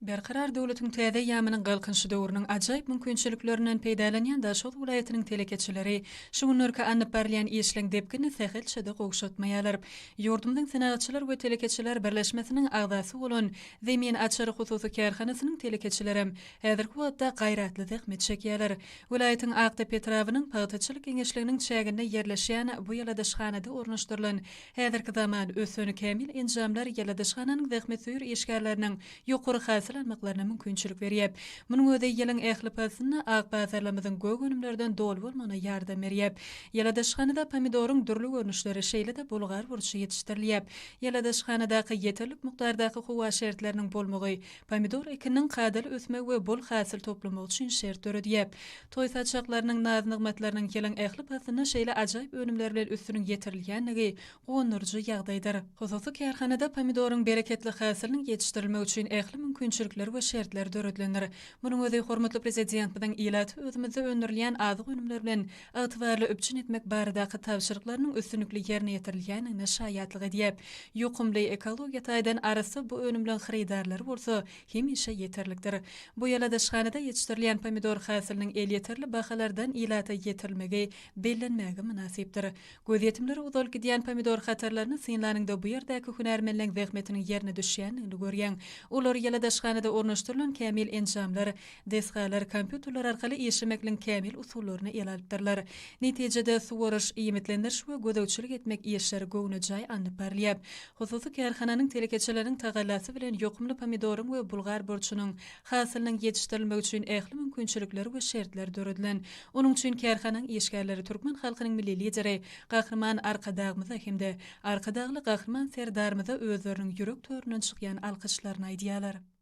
Berkarar döwletiň täze eýýamynyň Galkynyşy döwrüniň ajaýyp mümkinçiliklerinden peýdalanýan Daşoguz welaýatynyň telekeçileri şu günlerki alnyp barylýan işleň depginini sähelçe-de gowşatmaýarlar. Ýurdumyzyň Senagatçylar we telekeçiler birleşmesiniň agzasy bolan Zemin açary hususy kärhanasynyň telekeçilerem häzirki wagtda gaýratly zähmet çekýärler. Welaýatyň Akdepe etrabynyň Pagtaçylyk geňeşliginiň çäginde ýerleşýän bu ýyladyşhanada ornaşdyrylan Häzirki zaman ösen kämil enjamlar ýyladyşhananyň zähmetsöýer işgärleriniň ýokary hasyl almaklaryna mümkinçilik berýär. Munuň özi ýylyň ähli paslynda ak bazarlarymyzyň gök önümlerden doly bolmagyna ýardam berýär. Ýyladyşhanada pomidoryň dürli görnüşleri, şeýle-de bulgar burçy ýetişdirilýär. Ýyladyşhanadaky ýeterlik mukdardaky howa şertleriniň bolmagy Pomidor ekininiň kadaly ösmegi we bol hasyl toplamagy üçin şert döredýär. Toý saçaklarynyň naz-nygmatlarynyň ýylyň ähli paslynda şeýle ajaýyp önümler bilen üstüniň ýetirilýändigi guwandyryjy ýagdaýdyr. Hususy kärhanada pomidoryň bereketli hasylynyň ýetişdirilmegi üçin ähli mümkinçilikler we şertler döredilendir. Munuň özi hormatly Prezidentimiziň ilaty özümizde öndürilýän azyk önümleri bilen ygtybarly üpjün etmek baradaky tabşyryklarynyň üstünlikli ýerine ýetirilýändigine şaýatlyk edýär. Ýokumly, ekologiýa taýdan arassa bu önümleň hyrydarlary bolsa hemişe ýeterlikdir. Bu ýyladyşhanada ýetişdirilýän pomidor hasylynyň elýeterli bahalardan ilata ýetirilmegi bellenmäge mynasypdyr. Gözýetimlere uzalyp gidýän pomidor hatarlaryny synlanyňda bu ýerdäki hünärmenleň zähmetiniň ýerine düşýändigini görýäň. Olar ýyladyşhanada ornaşdyrylan kämil enjamlar, Desgalar kompýuterler arkaly işlemekligiň kämil usullaryny ele alypdyrlar. Netijede, suwaryş, iýmitlendiriş we gözegçilik etmek işleri göwnejaý alnyp barylýar. Hususy kärhananyň telekeçileriniň tagallasy bilen ýokumly pomidoryň we bulgar burçunyň hasylynyň ýetişdirilmegi üçin ähli mümkinçilikler we şertler döredilen. Onuň üçin kärhananyň işgärleri türkmen halkynyň Milli Lideri Gahryman Arkadagymyza hem-de Arkadagly Gahryman Serdarymyza özleriniň ýürek töründen çykýan alkyşlaryny aýdýarlar.